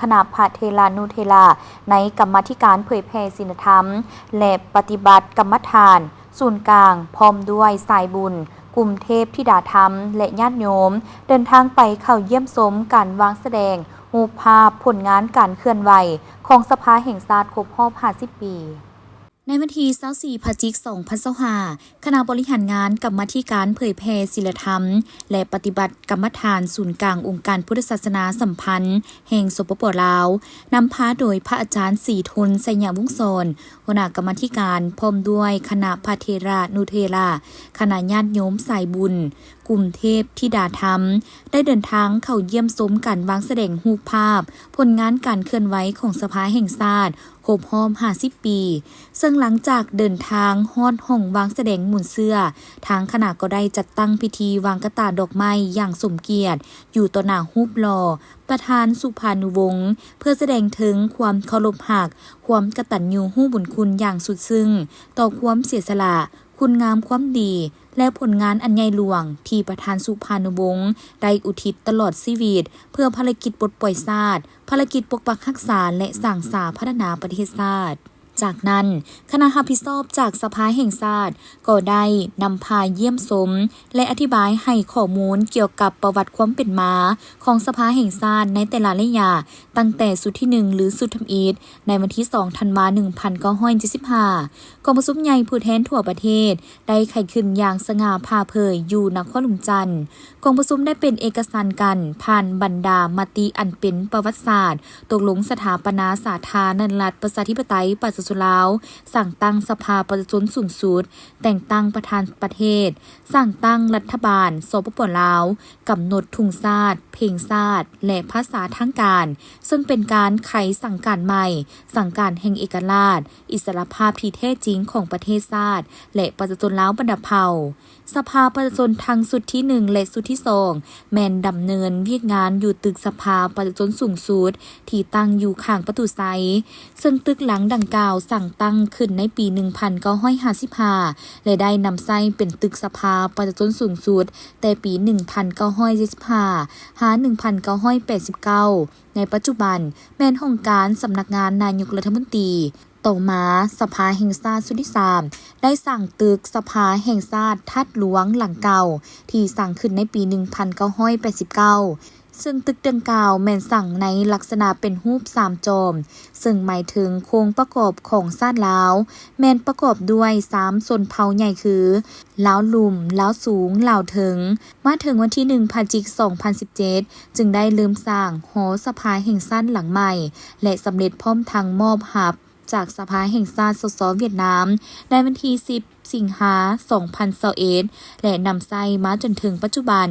ຄະນະພະເຖລານຸເຖລາ ໃນກຳມາທິການເຜີຍແຜ່ສິນລະທຳ ແລະ ປະຕິບັດກຳມະຖານສູນກາງ ພ້ອມດ້ວຍສາຍບຸນ ກຸ່ມເທບທິດາທຳ ແລະ ຍາດໂຍມ ເດີນທາງໄປເຂົ້າຢ້ຽມຊົມການວາງສະແດງຮູບພາບຜົນງານການເຄື່ອນໄຫວຂອງສະພາແຫ່ງຊາດຄົບຮອບຫ້າສິບປີ. ໃນວັນທີຊາວສີ່ ພະຈິກ ສອງພັນຊາວຫ້າ ຄະນະບໍລິຫານງານກຳມາທິການເຜີຍແຜ່ສິນລະທຳ ແລະ ປະຕິບັດກຳມະຖານສູນກາງອົງການພຸດທະສາສະໜາສຳພັນແຫ່ງ ສປປ ລາວ ນຳພາໂດຍພະອາຈານ ສີທົນ ໄຊຍະວົງສອນ ຫົວໜ້າກຳມາທິການ ພ້ອມດ້ວຍຄະນະພະເຖລານຸເຖລາ, ຄະນະຍາດໂຍມສາຍບຸນ, ກຸ່ມເທບທິດາທຳ ໄດ້ເດີນທາງເຂົ້າຢ້ຽມຊົມການວາງສະແດງຮູບພາບຜົນງານການເຄື່ອນໄຫວຂອງສະພາແຫ່ງຊາດ ຄົບຮອບຫ້າສິບປີ, ເຊິ່ງຫຼັງຈາກເດີນທາງຮອດຫ້ອງວາງສະແດງມູນເຊື້ອ, ທາງຄະນະກໍໄດ້ຈັດຕັ້ງພິທີວາງກະຕ່າດອກໄມ້ຢ່າງສົມກຽດຢູ່ຕໍ່ໜ້າຮູບຫຼໍ່ປະທານສຸພານຸວົງ ເພື່ອສະແດງເຖິງຄວາມເຄົາລົບຮັກ, ຄວາມກະຕັນຍູຮູ້ບຸນຄຸນຢ່າງສຸດຊຶ້ງຕໍ່ຄວາມເສຍສະຫຼະ, ຄຸນງາມຄວາມດີ ແລະ ຜົນງານອັນໃຫຍ່ຫຼວງທີ່ປະທານສຸພານຸວົງໄດ້ອຸທິດຕະຫຼອດຊີວິດ ເພື່ອພາລະກິດປົດປ່ອຍຊາດ, ພາລະກິດປົກປັກຮັກສາ ແລະ ສ້າງສາພັດທະນາປະເທດຊາດ. ຈາກນັ້ນ, ຄະນະຮັບຜິດຊອບຈາກສະພາແຫ່ງຊາດກໍໄດ້ນຳພາຢ້ຽມຊົມ ແລະ ອະທິບາຍໃຫ້ຂໍ້ມູນກ່ຽວກັບປະຫວັດຄວາມເປັນມາຂອງສະພາແຫ່ງຊາດໃນແຕ່ລະໄລຍະ, ຕັ້ງແຕ່ຊຸດທີໜຶ່ງ ຫຼື ຊຸດທຳອິດ ໃນວັນທີສອງ ທັນວາ ໜຶ່ງພັນເກົ້າຮ້ອຍເຈັດສິບຫ້າ ກອງປະຊຸມໃຫຍ່ຜູ້ແທນທົ່ວປະເທດ ໄດ້ໄຂຂຶ້ນຢ່າງສະຫງ່າຜ່າເຜີຍຢູ່ນະຄອນຫຼວງຈັນ. ກອງປະຊຸມໄດ້ເປັນເອກະສັນກັນ ຜ່ານບັນດາມະຕິອັນເປັນປະຫວັດສາດ, ຕົກລົງສະຖາປະນາສາທາລະນະລັດ ປະຊາທິປະໄຕ ປະຊາຊົນລາວ, ສ້າງຕັ້ງສະພາປະຊາຊົນສູງສຸດ, ແຕ່ງຕັ້ງປະທານປະເທດ, ສ້າງຕັ້ງລັດຖະບານ ສປປ ລາວ, ກຳນົດທຸງຊາດ, ເພງຊາດ ແລະ ພາສາທາງການ, ເຊິ່ງເປັນການໄຂສັງການໃໝ່, ສັງການແຫ່ງເອກະລາດ, ອິດສະຫຼະພາບທີ່ແທ້ຈິງຂອງປະເທດຊາດ ແລະ ປະຊາຊົນລາວບັນດາເຜົ່າ. ສະພາປະຊາຊົນທັງຊຸດທີໜຶ່ງ ແລະ ຊຸດທີສອງ ແມ່ນດຳເນີນວຽກງານຢູ່ຕຶກສະພາປະຊາຊົນສູງສຸດ ທີ່ຕັ້ງຢູ່ຂ້າງປະຕູໄຊ, ເຊິ່ງຕຶກຫຼັງດັ່ງກ່າວສ້າງຕັ້ງຂຶ້ນໃນປີໜຶ່ງພັນເກົ້າຮ້ອຍຫ້າສິບຫ້າ ແລະ ໄດ້ນຳໃຊ້ເປັນຕຶກສະພາປະຊາຊົນສູງສຸດ ແຕ່ປີໜຶ່ງພັນເກົ້າຮ້ອຍເຈັດສິບຫ້າ ຫາ ໜຶ່ງພັນເກົ້າຮ້ອຍແປດສິບເກົ້າ. ໃນປັດຈຸບັນແມ່ນຫ້ອງການສຳນັກງານນາຍົກລັດຖະມົນຕີ. ຕໍ່ມາ, ສະພາແຫ່ງຊາດຊຸດທີສາມ ໄດ້ສ້າງຕຶກສະພາແຫ່ງຊາດທາດຫຼວງຫຼັງເກົ່າ ທີ່ສ້າງຂຶ້ນໃນປີໜຶ່ງພັນເກົ້າຮ້ອຍແປດສິບເກົ້າ ເຊິ່ງຕຶກດັ່ງກ່າວແມ່ນສ້າງໃນລັກສະນະເປັນຮູບສາມຈອມ, ເຊິ່ງໝາຍເຖິງໂຄງປະກອບຂອງຊາດລາວ ແມ່ນປະກອບດ້ວຍສາມຊົນເຜົ່າໃຫຍ່ຄື ລາວລຸ່ມ, ລາວສູງ, ລາວເທິງ. ມາເຖິງວັນທີໜຶ່ງ ພະຈິກ ສອງພັນສິບເຈັດ ຈຶ່ງໄດ້ເລີ່ມສ້າງຫໍສະພາແຫ່ງຊາດຫຼັງໃໝ່ ແລະ ສຳເລັດພ້ອມທັງມອບຮັບຈາກສະພາແຫ່ງຊາດ ສສ ຫວຽດນາມ ໃນວັນທີສິບ ສິງຫາ ສອງພັນຊາວເອັດ ແລະ ນຳໃຊ້ມາຈົນເຖິງປັດຈຸບັນ.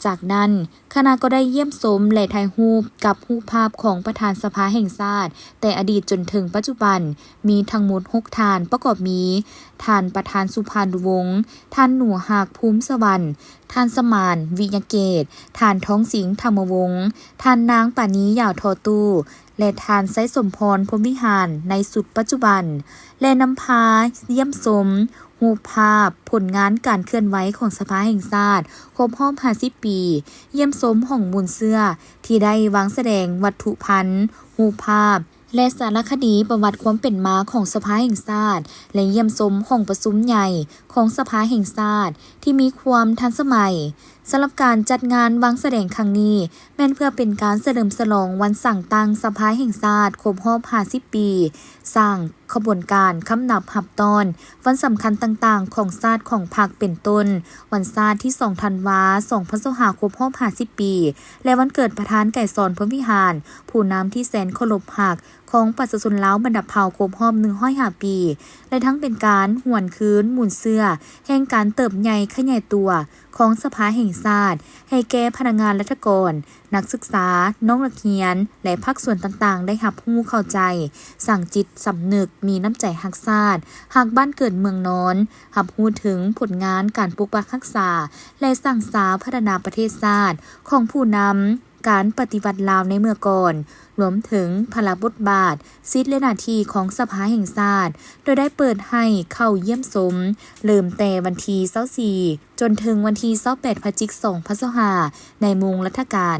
ຈາກນັ້ນ, ຄະນະກໍໄດ້ຢ້ຽມຊົມ ແລະ ຖ່າຍຮູບກັບຮູບພາບຂອງປະທານສະພາແຫ່ງຊາດ ແຕ່ອະດີດຈົນເຖິງປັດຈຸບັນ ມີທັງໝົດຫົກທ່ານ, ປະກອບມີ ທ່ານປະທານສຸພານຸວົງ, ທ່ານໜູຮັກ ພູມສະຫວັນ, ທ່ານສະໝານ ວິຍະເກດ, ທ່ານທອງສິງ ທຳມະວົງ, ທ່ານນາງ ປານີ ຢາວທໍຕູ້ ແລະ ທ່ານ ໄຊສົມພອນ ພົມວິຫານ ໃນຊຸດປັດຈຸບັນ ແລະ ນຳພາຢ້ຽມຊົມຮູບພາບຜົນງານການເຄື່ອນໄຫວຂອງສະພາແຫ່ງຊາດຄົບຮອບຫ້າສິບປີ, ຢ້ຽມຊົມຫ້ອງມູນເຊື້ອທີ່ໄດ້ວາງສະແດງວັດຖຸພັນ, ຮູບພາບ ແລະ ສາລະຄະດີປະຫວັດຄວາມເປັນມາຂອງສະພາແຫ່ງຊາດ ແລະ ຢ້ຽມຊົມຫ້ອງປະຊຸມໃຫຍ່ຂອງສະພາແຫ່ງຊາດທີ່ມີຄວາມທັນສະໄໝ. ສຳລັບການຈັດງານວາງສະແດງຄັ້ງນີ້ ແມ່ນເພື່ອເປັນການສະເຫຼີມສະຫຼອງວັນສ້າງຕັ້ງສະພາແຫ່ງຊາດຄົບຮອບຫ້າສິບປີ, ສ້າງຂະບວນການຄຳນັບຮັບຕ້ອນວັນສຳຄັນຕ່າງໆຂອງຊາດຂອງພັກ ເປັນຕົ້ນ ວັນຊາດທີສອງ ທັນວາ ສອງພັນຊາວຫ້າ ຄົບຮອບຫ້າສິບປີ ແລະ ວັນເກີດປະທານໄກສອນ ພົມວິຫານ ຜູ້ນຳທີ່ແສນເຄົາລົບຮັກ ຂອງປະຊາຊົນລາວບັນດາເຜົ່າຄົບຮອບໜຶ່ງຮ້ອຍຫ້າປີ ແລະ ທັງເປັນການຫວນຄືນມູນເຊື້ອແຫ່ງການເຕີບໃຫຍ່ຂະຫຍາຍຕົວຂອງສະພາແຫ່ງຊາດ ໃຫ້ແກ່ພະນັກງານລັດຖະກອນ, ນັກສຶກສາ, ນ້ອງນັກຮຽນ ແລະ ພາກສ່ວນຕ່າງໆ ໄດ້ຮັບຮູ້ເຂົ້າໃຈ, ສ້າງຈິດສຳນຶກ, ມີນ້ຳໃຈຮັກຊາດ, ຮັກບ້ານເກີດເມືອງນອນ, ຮັບຮູ້ເຖິງຜົນງານການປົກປັກຮັກສາ ແລະ ສ້າງສາພັດທະນາປະເທດຊາດຂອງຜູ້ນຳ ການປະຕິວັດລາວໃນເມື່ອກ່ອນ, ລວມເຖິງພາລະບົດບາດ, ສິດ ແລະ ໜ້າທີ່ຂອງສະພາແຫ່ງຊາດ, ໂດຍໄດ້ເປີດໃຫ້ເຂົ້າຢ້ຽມຊົມ ເລີ່ມແຕ່ວັນທີຊາວສີ່ ຈົນເຖິງວັນທີຊາວແປດ ພະຈິກ ສອງພັນຊາວຫ້າ ໃນໂມງລັດຖະການ.